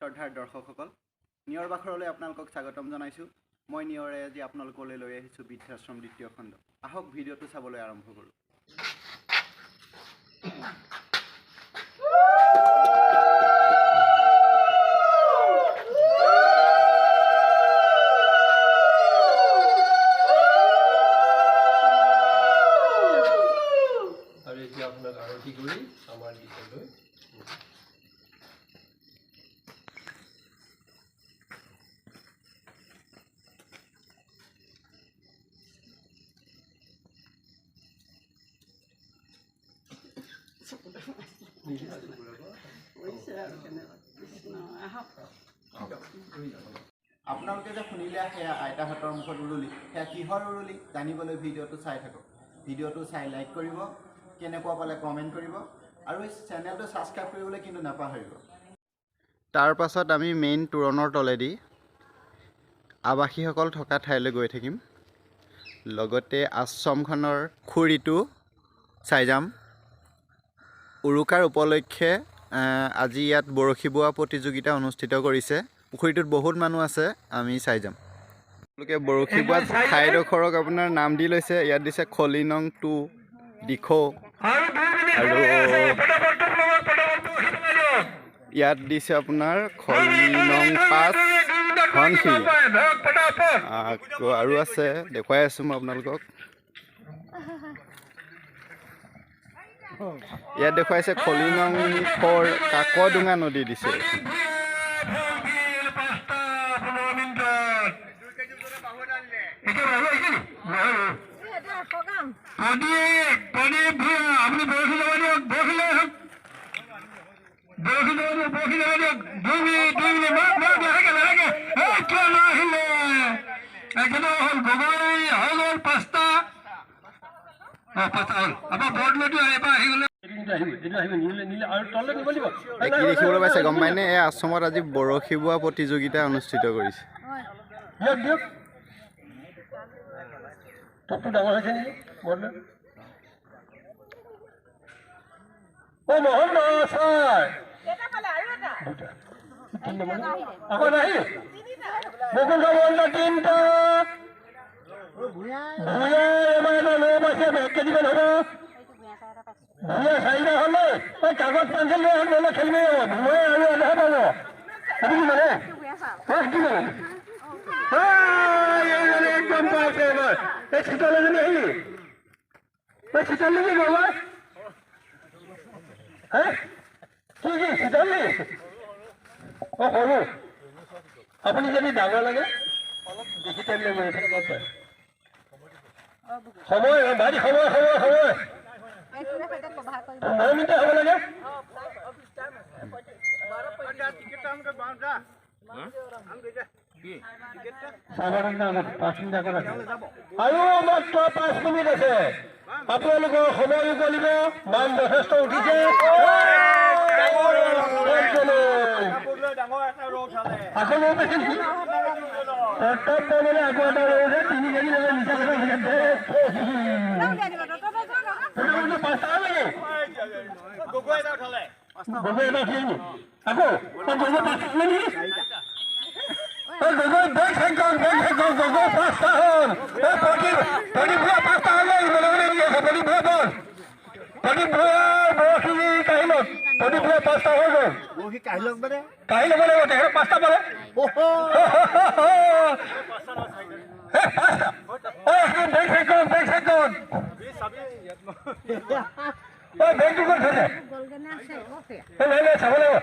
শ্ৰদ্ধাৰ দৰ্শকসকল, নিয়ৰ বাখৰলৈ আপোনালোকক স্বাগতম জনাইছোঁ। মই নিয়ৰে আজি আপোনালোকলৈ লৈ আহিছোঁ বৃদ্ধাশ্ৰম দ্বিতীয় খণ্ড। আহক ভিডিঅ'টো চাবলৈ আৰম্ভ কৰোঁ। আৰু এতিয়া আপোনাক আৰতি কৰি আমাৰ দিশলৈ। আপোনালোকে যে শুনিলে সেয়া আইতাহঁতৰ মুখত উৰুলি, সেয়া কিহৰ উৰুলি জানিবলৈ ভিডিঅ'টো চাই থাকক। ভিডিঅ'টো চাই লাইক কৰিব, কেনেকুৱা পালে কমেণ্ট কৰিব আৰু এই চেনেলটো ছাবস্ক্ৰাইব কৰিবলৈ কিন্তু নাপাহৰিব। তাৰ পাছত আমি মেইন তোৰণৰ তলেদি আৱাসীসকল থকা ঠাইলৈ গৈ থাকিম, লগতে আশ্ৰমখনৰ খুৰীটো চাই যাম। উৰুকাৰ উপলক্ষে আজি ইয়াত বৰশী বোৱা প্ৰতিযোগিতা অনুষ্ঠিত কৰিছে। পুখুৰীটোত বহুত মানুহ আছে, আমি চাই যাম। তেওঁলোকে বৰশী বোৱা ঠাইডোখৰক আপোনাৰ নাম দি লৈছে। ইয়াত দিছে খলিনং টু দিখৌ, আৰু ইয়াত দিছে আপোনাৰ খলিনং 5 ধনশিৰি। আকৌ আৰু আছে, দেখুৱাই আছোঁ মই আপোনালোকক। ইয়াত দেখুৱাইছে খলিনং 4 কাকডোঙা নদী দিছে। কি দেখিবলৈ পাইছে গম পাইনে? এই আশ্ৰমত আজি বৰশী বোৱা প্ৰতিযোগিতা অনুষ্ঠিত কৰিছে। কাগজ পেঞ্চিল লৈ আহক, নহ'লে খেলি মেলি হ'ব। ভূঞা আৰু এটাহে পাব। সেইটো কি মানে? কি মানে? এইজনী একদম পাইছে এবাৰ। এই শীতল এজনী আহিলি, এই শীতল নেকি বাবা? হে কি কি শীতল নি? অ সৰু। আপুনি যদি ডাঙৰ লাগে অলপ বেছি টাইম লাগিব, এইফালে গম পায়। সময় ভাইটি, সময় সময় সময় 15 মিনিট হ'ব লাগে। আৰু মাত্ৰ 5 মিনিট আছে, আপোনালোকৰ সময় উকলিব। মান যথেষ্ট উঠিছে। আকৌ ৰৌ পাইছে নেকি? আকৌ এটা ৰৌ আছে, 3 কেজি লাগে। মিছা কথা। পাঁচটা নেকি? গগৈ এটা উঠিলে নি? আকৌ গগৈ পাঁচটা হ'লে নেকি? গগৈ বেগ চাইকল, বেগ চাইকল। গগৈ 5টা হ'ল। প্ৰদীপ, প্ৰদীপ ভূঞা 5টা হ'ল। প্ৰদীপ ভূঞা বল, প্ৰদীপ ভূঞা বৰশী কাঢ়ি লওক। প্ৰদীপ ভূঞা 5টা হৈ গ'ল। কাঢ়ি ল'ব লাগিব, তেখেতে 5টা পালে। বেগ চাইকল, বেগ চাইকল। বেগটো ক'ত থৈছে? চাব লাগিব।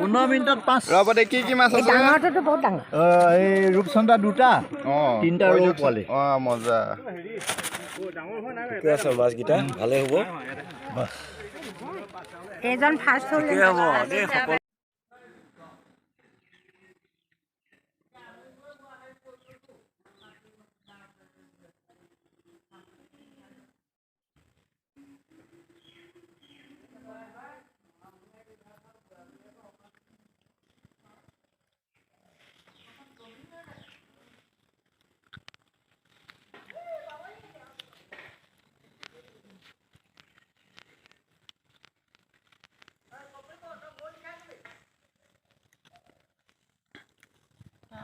15 মিনিটত 5। ৰ'ব, কি কি মাছ আছে? ডাঙৰটোতো বহুত ডাঙৰ। এই ৰূপচন্দা 2টা, 3টা ৰৌ পোৱালি। অ মজা, ঠিকে আছে। মাছকেইটা ভালে হ'ব। এইজন ফাৰ্ষ্ট হ'ল। হ'ব দেই সকলো।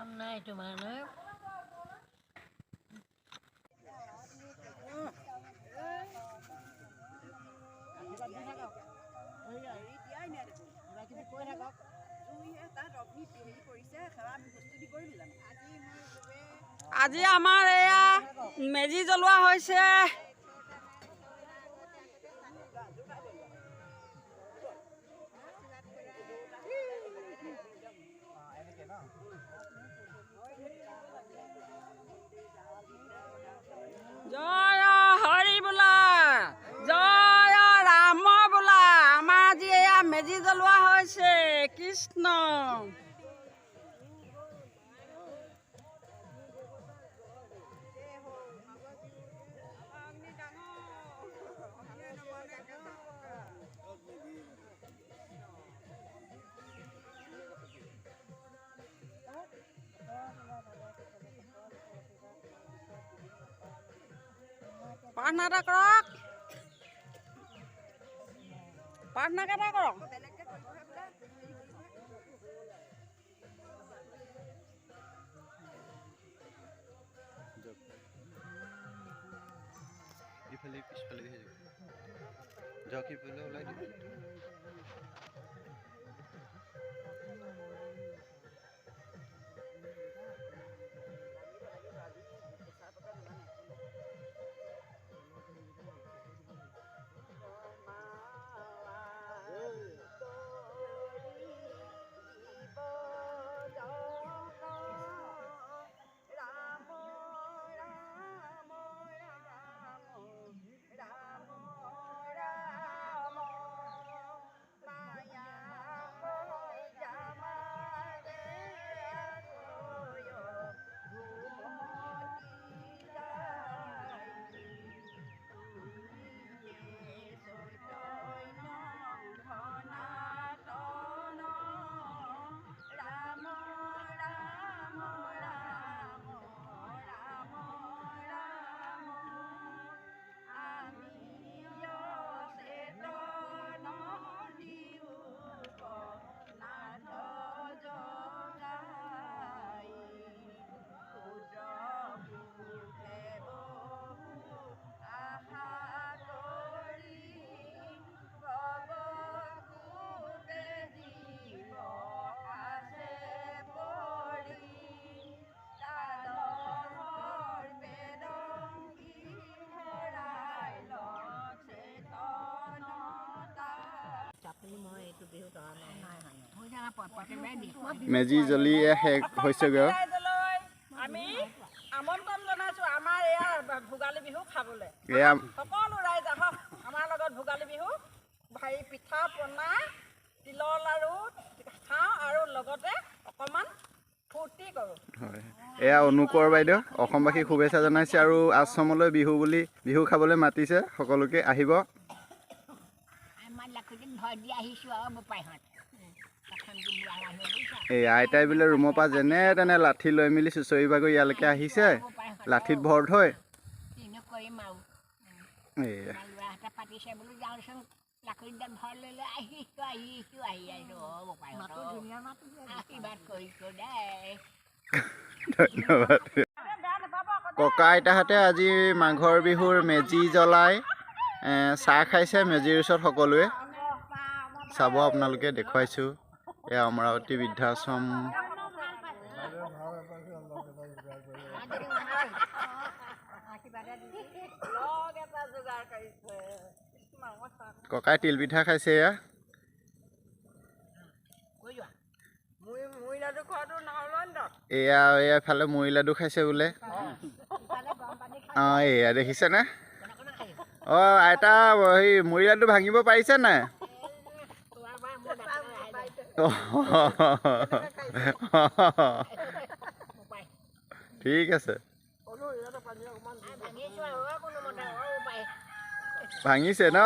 কাম নাই তোমাৰ ন। আজি আমাৰ এয়া মেজি জ্বলোৱা হৈছে। জয় হৰি বোলা, জয় ৰাম বোলা। আমাৰ আজি এয়া মেজি জ্বলোৱা হৈছে। কৃষ্ণ। প্ৰাৰ্থনা এটা কৰক, প্ৰাৰ্থনা এটা কৰক। ইফালে পিছফালে যাওক, ইফালে ওলাই দিব। মেজি জ্বলি শেষ হৈছেগৈ। আমি আমন্ত্ৰণ জনাইছো আমাৰ এয়া ভোগালী বিহু খাবলৈ। সকলো ৰাইজ আহক আমাৰ লগত ভোগালী বিহু ভাই পিঠা পনা তিলৰ লাড়ু খাওঁ আৰু লগতে অকণমান ফূৰ্তি কৰোঁ। হয়, এয়া অনুকৰ বাইদেউ অসমবাসীক শুভেচ্ছা জনাইছে আৰু আশ্ৰমলৈ বিহু বুলি বিহু খাবলৈ মাতিছে, সকলোকে আহিব। এই আইতাই বোলে ৰুমৰ পৰা যেনে তেনে লাঠি লৈ মেলি চুঁচৰি বাগৰি ইয়ালৈকে আহিছে, লাঠিত ভৰ থৈ। ধন্যবাদ। ককা আইতাহঁতে আজি মাঘৰ বিহুৰ মেজি জ্বলাই চাহ খাইছে মেজিৰ ওচৰত সকলোৱে। চাব আপোনালোকে, দেখুৱাইছোঁ এয়া অমৰাৱতী বৃদ্ধাশ্ৰম। ককাই তিলপিঠা খাইছে। এয়া এয়া এফালে মুড়ি লাডু খাইছে বোলে। অঁ, এয়া দেখিছেনে? অঁ আইতা, সেই মুড়ি লাডু ভাঙিব পাৰিছে নাই? ঠিক আছে, ভাঙিছে ন?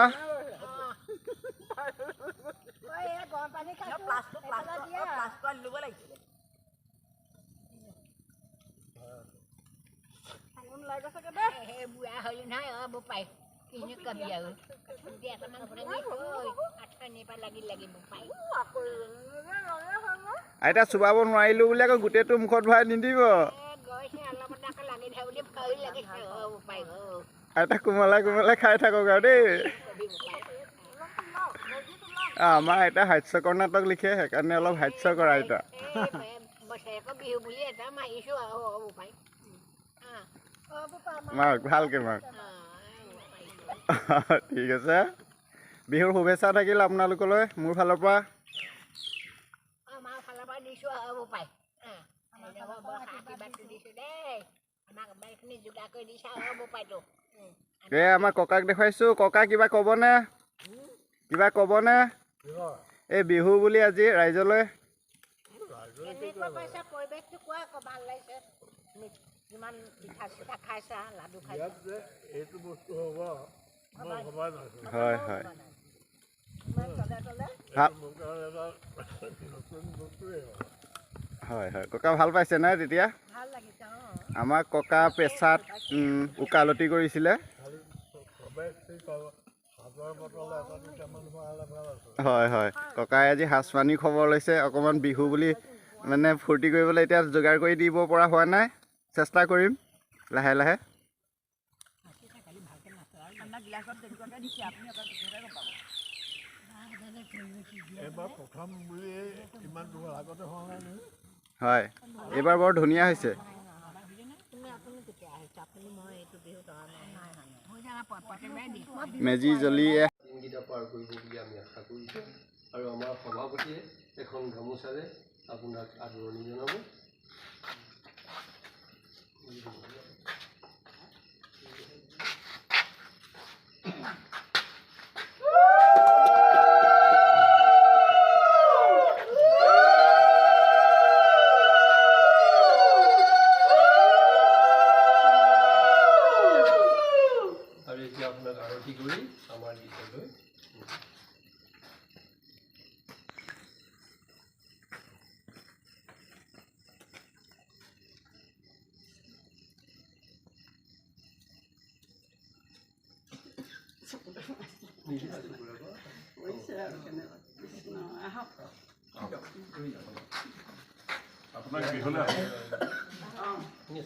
আইতা চুবাব নোৱাৰিলোঁ বুলি আকৌ গোটেইটো মুখত ভৰাই নিদিব। আইতা কোমলাই কোমলাই খাই থাকক আৰু দেই। আমাৰ আইতা হাস্যকৰ নাটক লিখে, সেইকাৰণে অলপ হাস্যকৰ আইতা। মাক ভালকে মাক। ঠিক আছে, বিহুৰ শুভেচ্ছা থাকিল আপোনালোকলৈ মোৰ ফালৰ পৰা। এই আমাৰ ককাক দেখুৱাইছোঁ। ককা কিবা ক'বনে? কিবা ক'বনে এই বিহু বুলি আজি ৰাইজলৈ? হয় হয়, হয় হয়। ককা ভাল পাইছে নাই তেতিয়া? আমাৰ ককা পেচাত ওকালতি কৰিছিলে। হয় হয়, ককাই আজি সাজ পানী খবৰ লৈছে। অকণমান বিহু বুলি মানে ফূৰ্তি কৰিবলৈ এতিয়া যোগাৰ কৰি দিব পৰা হোৱা নাই, চেষ্টা কৰিম লাহে লাহে। হয়, এইবাৰ বৰ ধুনীয়া হৈছে। মেজি জ্বলি দিনকেইটা পাৰ কৰিব বুলি আমি আশা কৰিছোঁ আৰু আমাৰ সভাপতিয়ে এখন গামোচাৰে আপোনাক আদৰণি জনাব। আৰু এতিয়া আপোনাক আৰতি কৰি আমাৰ গীতলৈ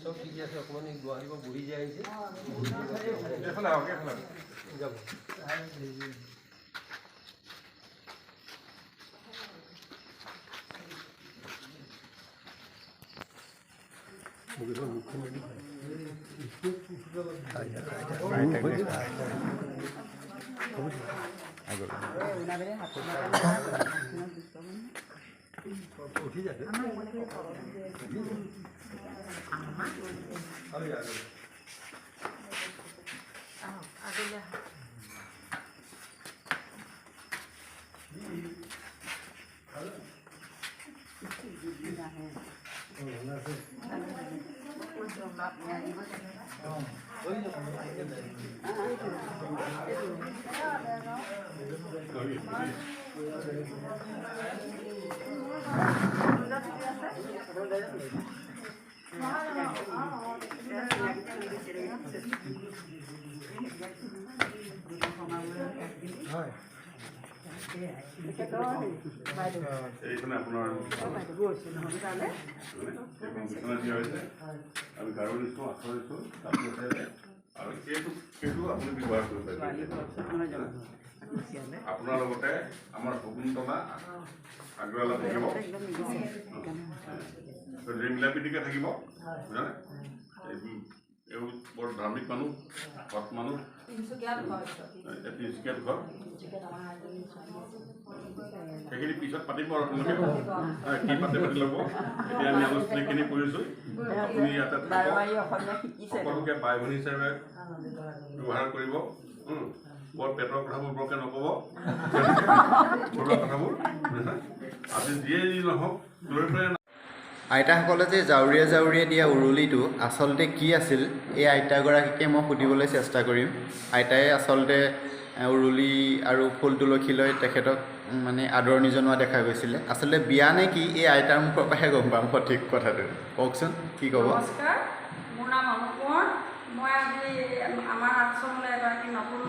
চব ঠিকে আছে। অকণমান গুৱাহাটীৰ পৰা বহি যায় আহিছে। যাব। আপোনাৰ লগতে আমাৰ শকুন্তলা আগৰৱালা থাকিব, মিলা প্ৰীতিকে থাকিব। বুজানে, এওঁ বৰ ধাৰ্মিক মানুহ, সৎ মানুহ, তিনিচুকীয়াত ঘৰ। সেইখিনি পিছত পাতিব আৰু আপোনালোকে কি পাতে পাতি ল'ব। এতিয়া আমি আলোচনাখিনি কৰিছোঁ। আপুনি ইয়াতে থাকক, সকলোকে বাই ভনী হিচাপে ব্যৱহাৰ কৰিব। বৰ পেটৰ কথাবোৰ বৰকৈ নক'ব, ঘৰুৱা কথাবোৰ আজি যিয়ে যি নহওক লৈ পেলাই। আইতাসকলে যে জাউৰিয়ে জাউৰিয়ে দিয়া উৰুলিটো আচলতে কি আছিল, এই আইতাগৰাকীকে মই সুধিবলৈ চেষ্টা কৰিম। আইতাই আচলতে উৰুলি আৰু ফুল তুলসী লৈ তেখেতক মানে আদৰণি জনোৱা দেখা গৈছিলে। আচলতে বিয়া নে কি, এই আইতাৰ মুখৰ পৰাহে গম পাম সঠিক কথাটো। কওকচোন, কি ক'ব? নমস্কাৰ, মোৰ নাম অনুপ কোঁৱৰ। মই আজি আমাৰ আশ্ৰমলৈ এগৰাকী নতুন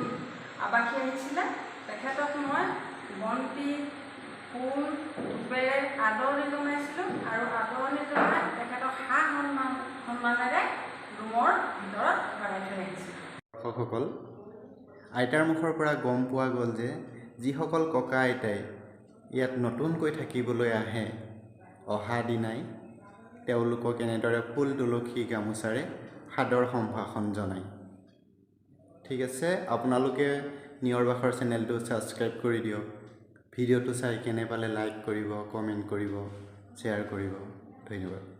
আৱাসী আহিছিলে। তেখেতক মই বন্তি, ফুল, ধূপেৰে আদৰণি জনাইছিলোঁ আৰু আদৰণি জনাই তেখেতক সা সন্মানেৰে ৰুমৰ ভিতৰত ভৰাই থৈ আহিছিলোঁ। দৰ্শকসকল, আইতাৰ মুখৰ পৰা গম পোৱা গ'ল যে যিসকল ককা আইতাই ইয়াত নতুনকৈ থাকিবলৈ আহে, অহা দিনাই তেওঁলোকক এনেদৰে ফুল, তুলসী, গামোচাৰে সাদৰ সম্ভাষণ জনায়। ঠিক আছে, আপোনালোকে নিয়ৰ বাখৰ চেনেলটো ছাবস্ক্ৰাইব কৰি দিয়ক। ভিডিঅ'টো চাই কেনে পালে লাইক কৰিব, কমেণ্ট কৰিব, শ্বেয়াৰ কৰিব। ধন্যবাদ।